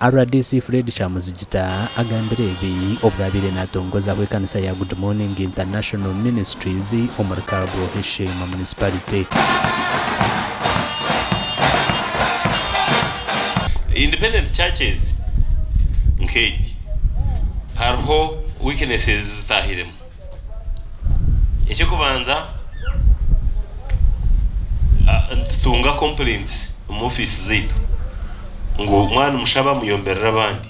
Rdc Fred Kyamuzigita agambire ebi obu abaire natongozaho ekanisa ya Good Morning International Ministries omuri Kabwohe Sheema Municipality. Independent churches nk'egi hariho weaknesses zitahiremu. Eky'okubanza nitutunga complaints omu ofiisi zaitu ngu mwaba nimushaba muyomberere abandi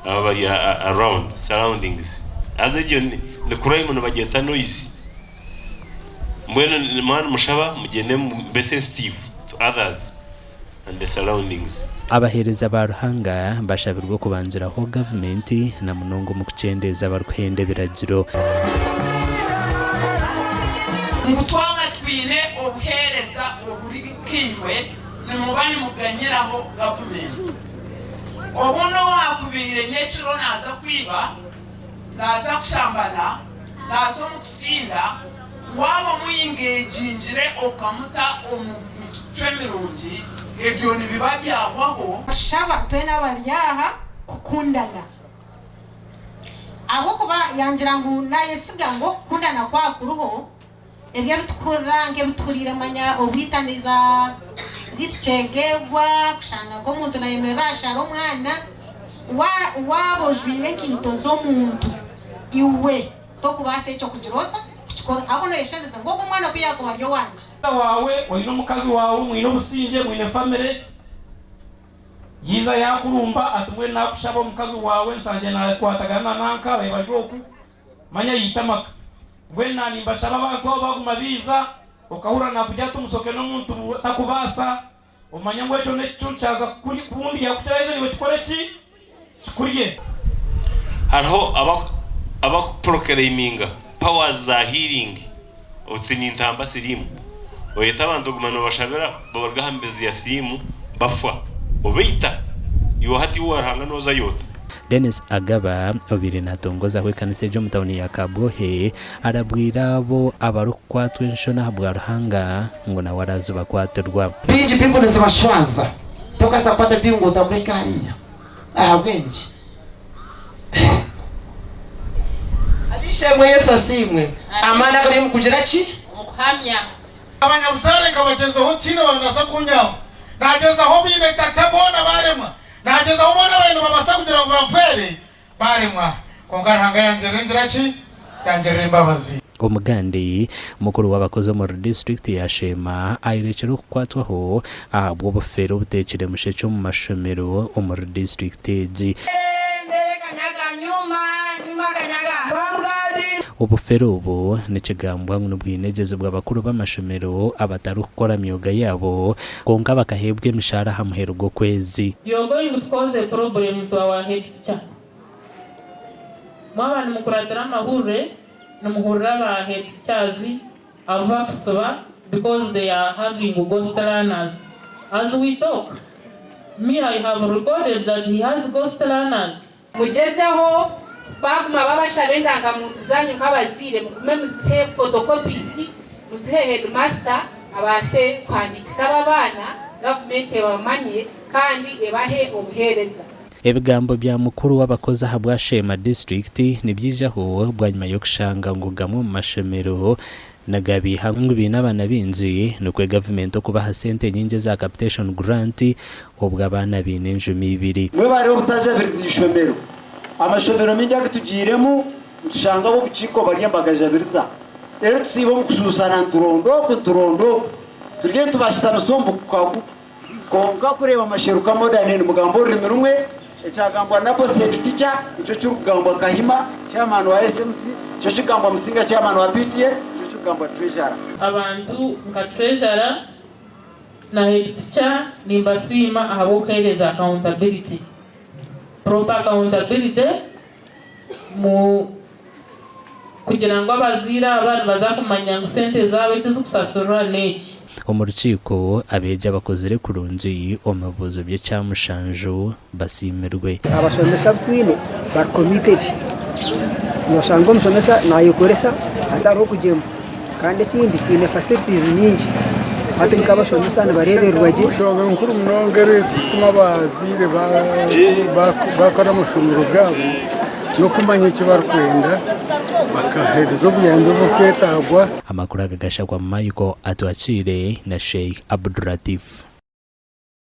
abari around surroundings haza egyo ni crime nibagyeta noise mbwenu mwaba nimushaba mugyende mube sensitive to others. and the surroundings. Abaheereza ba Ruhanga bashabirwe okubanziraho gavumenti na munonga omu kukyendeeza abarikuhenda ebiragiro. Ngu twaba twine obuheereza oburi nkaimwe nimuba nimuganyiraho gavumenti. Obundi owaakubaire nyekiro naaza kwiba, naaza kushambana, naaza omu kusinda, Waaba omuyingaegingire okamuta omu micwe mirungi, ebyo nibiba byahwaho. Tushaba twena abari aha kukundana, ahabw'okuba yangira ngu nayesiga ngu okukundana kwaba kuriho, ebyo ebi tukuhurira nk'ebi tuhuriire manya obwitane za zitukyegegwa, kushanga nk'omuntu nayemerera ashara omwana, waaba ojwaire enkaito z'omuntu iwe. Tokubaasa ekyo kugira ota? Kukikora. Ahabw'okuba noyeshaniriza ngu ogu omwana ku yaakuba ari owangye. Waawe, oine omukazi waawe, mwine obusingye, mwine famire, yaija yaakurumba ati mbwenu naakushaba omukazi waawe nshangire naakwatagana na nanka babe bari oku, manya yaita amaka. Mbwenu naanimbashaba abantu abo baaguma baija, okahurira naakugira ati omusoke n'omuntu takubaasa, omanye ngu ekyo n'ekyo kyaza kundya kukirayo naiwe kikore ki? Kikurye. Hariho abakuproclaiminga powers za healing oti nintamba siriimu oyeta abantu oguma nobashabira baruga aha mibazi ya siriimu bafwa obaita iwe hati iwe owa Ruhanga nozayo ota? Denis Agaba obaire natongozaho ekanisa egi omu tauni ya Kabwohe arabwire abo abarikukwatwa enshoni ahabwa Ruhanga ngu nawe arazibakwatirwa. Baingi mpingu nizibashwaza tokaza kukwata empingu otakureka hariya ahabw'enki? Ab'eishe-emwe Yesu asiimwe. Amaani agari omu kugira ki? Omu kuhamya. Abanyabuzaare nkabagyezaho tihaine owabaasa kunyamba. Naagyezaho baine tata boona baaremwa. Naagyezaho boona ababaire nibabaasa kugira ngu bampwere baaremwa. Kwonka Ruhanga yangirira engira ki? Yangirira embabazi. Omugandi, mukuru w'abakozi omuri disiturikiti ya Sheema ayorekire okukwatwaho ahabw'obufeere obuteekire mushekye omu mashomero omuri disiturikiti egi. Obufeere obu nikigambwa ngu nibwinegyezibwa abakuru b'amashomero abatarikukora myoga yaabo kwonka bakaheebwa emishaara aha muheru gw'okwezi. You're going to cause a problem to our head teacher. Mwaba nimukuratira amahurire nimuhurira ba head teachers abu bakusiba because they are having ghost learners. As we talk, me I have recorded that he has ghost learners. Mugyezeho baguma babashaba endangamuntu zanyu nk'abazaire mugume muzihe photocopies muzihe headmaster abaase kuhandiikisa abo abaana gavumenti ebamanye kandi ebahe obuheereza. Ebigambo bya mukuru w'abakozi ahabwa Sheema disiturikiti nibyijaho bwanyima y'okushanga ngu gamwe omu mashomero nigabiiha ngu baine abaana baingi nikwo gavumenti okubaha sente nyingi eza capitation grant obwo abaana baine enjumi ibiri. Mwebare obutajabiriza ishomero. Amashomero maingi agu tugiiremu nitushanga ab'obukiiko bari nibagajabiriza. Reero tusiiba omu kushushana nituronda oku nituronda oku. Turiyo nitubashutamisa omu bukaku. Kwonka kureeba amasheruka modern nimugamba orurimi rumwe, ekyagambwa Naboth head teacher nikyo kirikugambwa Kahima chairman wa SMC, nikyo kirikugambwa Musinga chairman wa PTA, nikyo kirikugambwa treasurer. Abantu nka treasurer na head teacher nimbasiima ahabw'okuheereza accountability, proper accountability mu kugira ngu abazaire aba nibaza kumanya ngu sente zaabo eki zikusasurira n'eki. Omu rukiiko, abeegi abakozire kurungi omu bibuuzo by'ekyamushanju basiimirwe. Abashomesa abu twine bari committed, noshanga omushomesa nayekoresa hatariho kugyemwa kandi ekindi twine facilities nyingi. Hati nk'abashomesa nibareebererwa gye. Enshonga nkuru munonga erikutuma abazaire bakora amashomero gaabo n'okumanya eki barikwenda bakaheereza obuyambi oburikwetagwa. Amakuru aga gashagwa Michael Atwakiire na Sheikh Abdulatif.